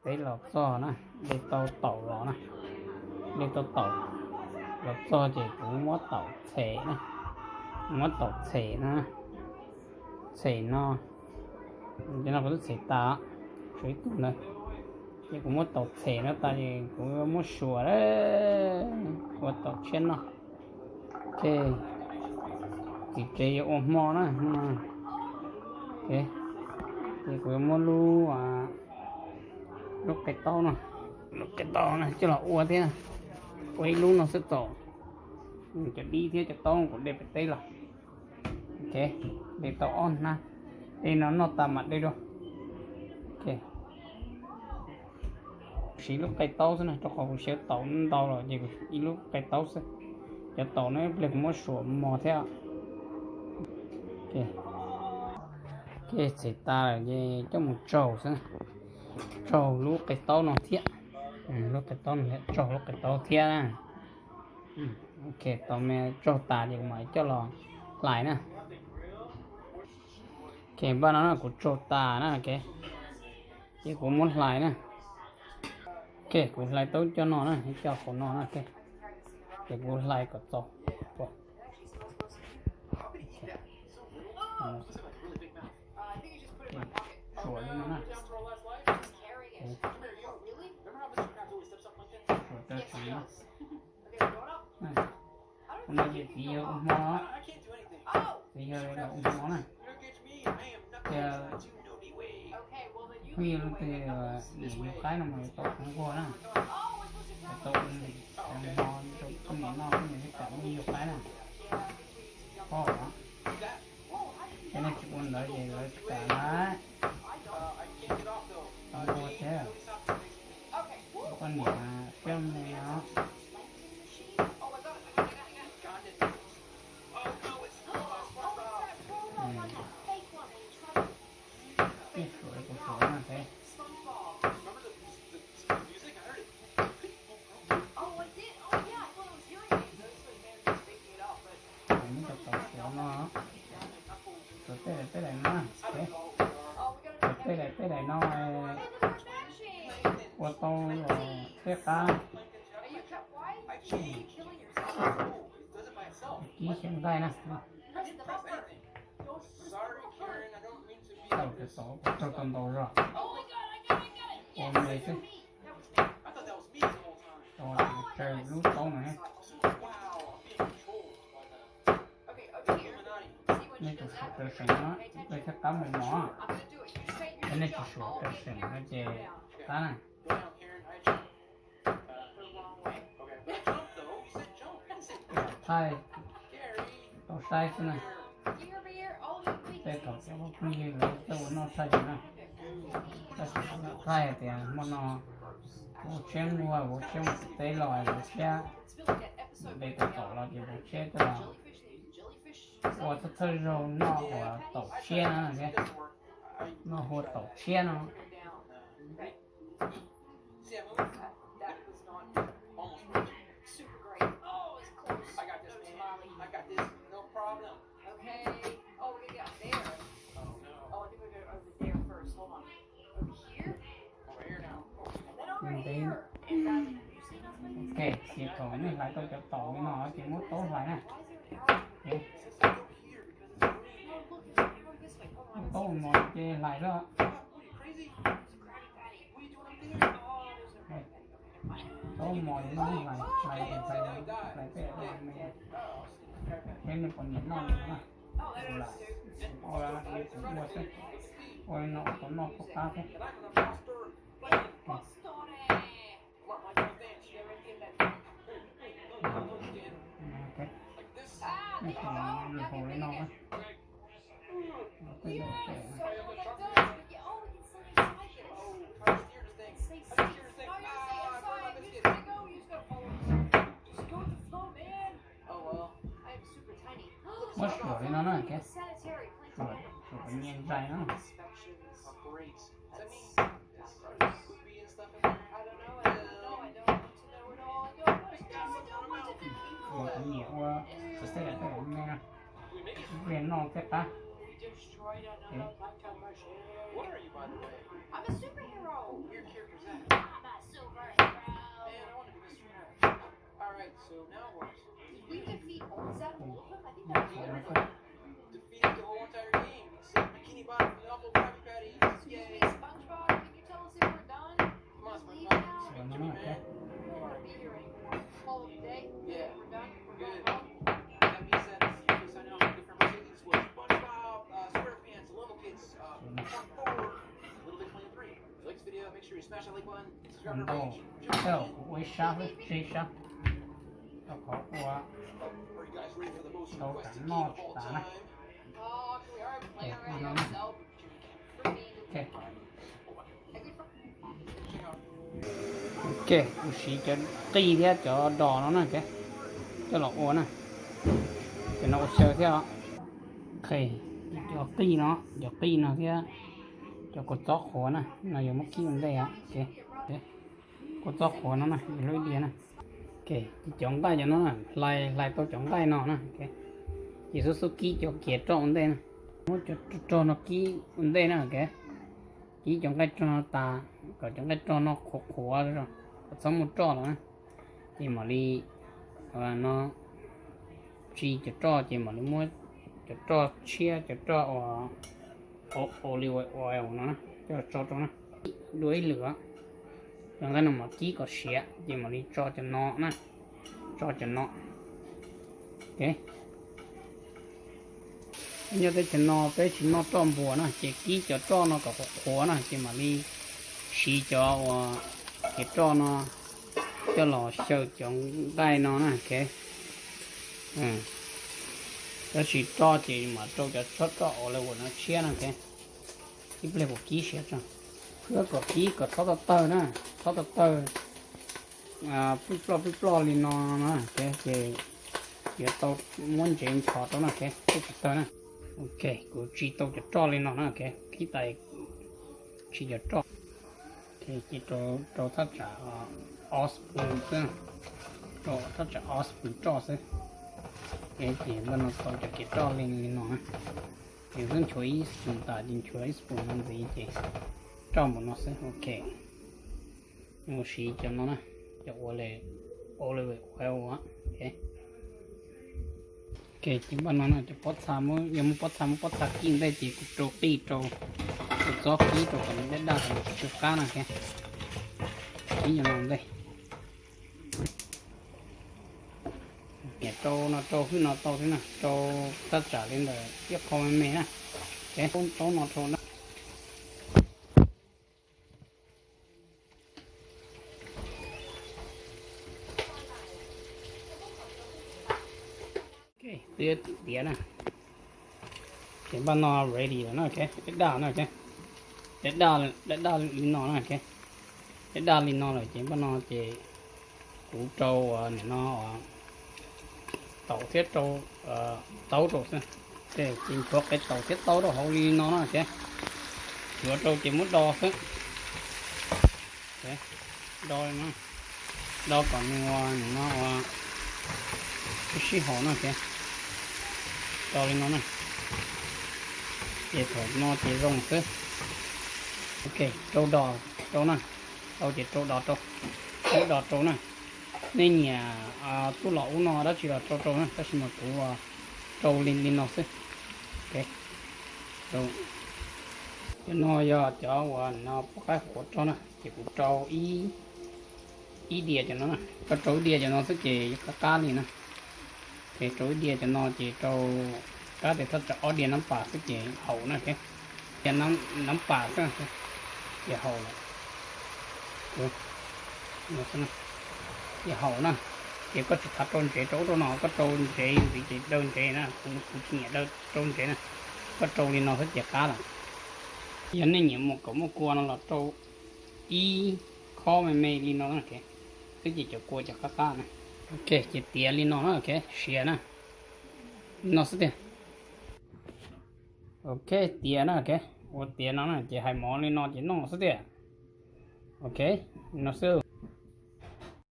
Peb los txog na, de tau taum los na, de tau taum los txog ces kuv muab taum txhem na, muab taum txhem na, txhem no, cov no kuv twb txhem tas, tshuav ib tug ntawd, ces kuv muab taum txhem no tas ces kuv muab suam ua taum tshiab no. Ces txiv tsev yuav ua hmo na, ces kuv yuav muab lub, lub qe taub no, lub qe taub no coj los ua thiab, ua ib lub no xwb txaus, cov dib thiab cov taub kuv de pem teb los. De tau ob hnab, de no noj tas mam de dua. Siv lub qe taub xwb na, rau qhov kuv siv taum ntau los ces kuv ib lub qe taub xwb. Cov taum no ib pliag kuv muab suam mos thiab. Ces txhem tas lawm ces coj mus tsaug xwb, tsaug lub qe taub no thiab, lub qe taub no thiab, tsaug lub qe taub thiab na. Tau me tsaug tas ces kuv mam coj los hlais na. Ces npaj no na, kuv tsaug tas na, ces kuv muab hlais na. Kuv hlais tau cov no na, cov hauv no na, ces kuv hlais kom txaus. Suam li no na. Suam rau saum no. Ua no ces txiv yawg ua hmo, txiv yawg los ua hmo na. Ces phooj ywg leej twg nyiam yug qaib no mas yuav tau qhov nquag na, yuav tau hmo rau poj niam noj, poj niam thiaj kam muaj yug qaib na. Pom, ces nej tsis ua ntawd ces lawv tsis kam na. Qhov nquag thiab, poj niam siab me no. Suav kuv suav no thiab. Muab cov taum suav no, suav tej daim tej daim no, suav tej daim tej daim no, ua tau thiab qab. Kib xyaw nqaij na. Tau cov taum raug tau ntau zog, ua me xwb. Tau tsawg lub taub no. Nej tsum suav raws seem no, nej thiaj qab mus mos. Yog nej tsis suav raws seem no ces qab na. Thaij tau saib xwb na. Tej thaum cov phooj ywg lawv txawj ua noj tshaj yus na. Tab sis kuv thaij hais tias hmo no kuv tshiab nquag, kuv tshiab mus teb los, kuv tshiab de tau taum los ces kuv tshiab coj los ua thawj thawj zaug noj uas taum tshiab no thiab. Noj hu ua taum tshiab no. Ntev. Ok, ces thaum nej hlais tau cov taum li no ces muab taub hlais na. Muab taub mos ces hlais xwb. Taub mos ces muab hlais, hlais, hlais tej me, saib nej puas nyiam noj li no na. Ua, ua li kuv ua xwb, ua li no ua tau noj tau qab thiab. Nej hlais li no. Muab suam li no na, suam, suam nyias ntsais no. Ua kom nyiam ua, suam tej daim tej daim me no, ib pliag noj thiaj qab. What are you, by the way? I'm a superhero. Weird character's that. So now what? Did we defeat all the Zap Wolf? I think that was the other one. Defeated the whole entire game except Bikini Bottom and the awful Krabby Patties. Excuse me, SpongeBob, can you tell us if we're done? Come on, SpongeBob. Leave now. Jimmy, man. We don't want to be here anymore. Call it a day. Yeah. We're done. We're going home. Good. That being said, this is Yuki signing off for the Friendly City. This was SpongeBob uh, SquarePants Olympic Kids uh, Part four, Little Big Planet three. If you like this video, make sure you smash that like button, subscribe to our page. Ntau, ua ib sab xwb, tsib sab. Rau qhov ua Are you guys ready for the most requested game of all time? Tau kam noj tsis tas na. Ok, kuv siv cov qij thiab cov dos no na, coj los ua na. Cov no ua xyaw thiab. Ok, cov qij no, cov qij no thiab cov kua txob qhuav na, no yuav muab kib ua ntej. Kua txob qhuav no na, yuav lub ib diav na. Ok, ces cov nqaij cov no na, hlais hlais tau cov nqaij no na, ces xub xub kib cov kiav roj ua ntej na. Muab cov rog no kib ua ntej na, ok. Kib cov nqaij rog no tas, kom cov nqaij rog no qhuav qhuav, kom txhob muaj roj los na. Ces mam li no tsis cov roj ces mam li muab cov roj tshiab, cov roj uas olive oil no coj tso rau na. Dua ib lwm, cov nqaij no mam kib kom siav ces mam li tso cov no na, tso cov no. Ok, nyob teb chaws no peb tsis noj roj npuas na, ces kib cov roj no kom qhuav qhuav na, ces mam li siv cov uas kiav roj no coj los xyaw cov nqaij no na, ok. Tab sis roj ces mam rau cov tshob roj olive no tshiab na, ok. Ib pliag kuv kib siav tso. Khuab kom kib kom txhob tawg tawg na, txhob tawg tawg pwj ploj pwj ploj li no na, ces yuav tau muab ntsev nchos rau na, ok, pwj tsis tawg na. Ok, kuv tsis tau cov roj li no na, ok, kib tas tsis cov roj. Ok, ces rau thaj tsam ob spoon xwb, rau thaj tsam ob spoon roj xwb. Ok, ces npaj no tau cov kiav roj li li no na. Ces xub nchuav ib spoon tas ces nchuav ib spoon no ntxiv ces roj npaum no xwb, ok. Mus siv cov no na, cov ua le olive oil, ok. Ok, ces npaj no na, cov pob txha, yog muaj pob txha muab pob txha kib ntej ces kuv rau qij rau, kuv txob kib rau kom nws daj daj kom nws tsis tsw qab na, ok. Kib cov no ntej. Rau no rau hwj no tau thiab na, rau thaj tsam li ntawm ib qho me me na. Ok, taub no rau na. Ok, twb tiav na. Ces npaj no ready lawm na, ok, daj daj na, ok. Daj daj, daj daj li no na, ok. Daj daj li no lawm ces npaj no ces kuv rau nim no taum thiab rau taub rau xwb. Ces nchuav qev taum thiab taub rau hauv li no na, ok. Nchuav rau ces muab do xwb. Do li no, do kom nws ua nim no ua sib sib haum na, ok. Do li no na. Ces thaum no ces zoo xwb. Ok, rau do, rau na. Tau ces rau do rau, rau do rau na. Nej nyiam tub los ub no dab tsi los rau rau na, tab sis mas kuv rau li li no xwb. Ok, cov no yog cov uas no poj qaib qhuav rau na, ces kuv rau ib diav cov no na. Koj rau ib diav cov no xwb ces yuav qab qab li na. Ces rau ib diav cov no ces rau qab tias thaj tsam ob diav nab pas xwb ces haum na, ok. Diav nab pas xwb ces haum lawm. Ces haum na. Ces koj tsis xav rau ntsev rau ub rau no, koj rau ntsev ntxiv ces daw ntsev na, kuv tsis nyiam rau ntsev na. Koj rau li no xwb ces qab lawm. Yog nej nyiam muaj kaum muaj kua no los rau ib khob me me li no na, ok. Xwb ces cov kua cov qab qab na. Ok, ces tiav li no na, ok, siav na. Li no xwb tiag. Ok, tiav na, ok. Ua tiav no na ces hais mov li no ces noj xwb tiag. Ok, li no xwb.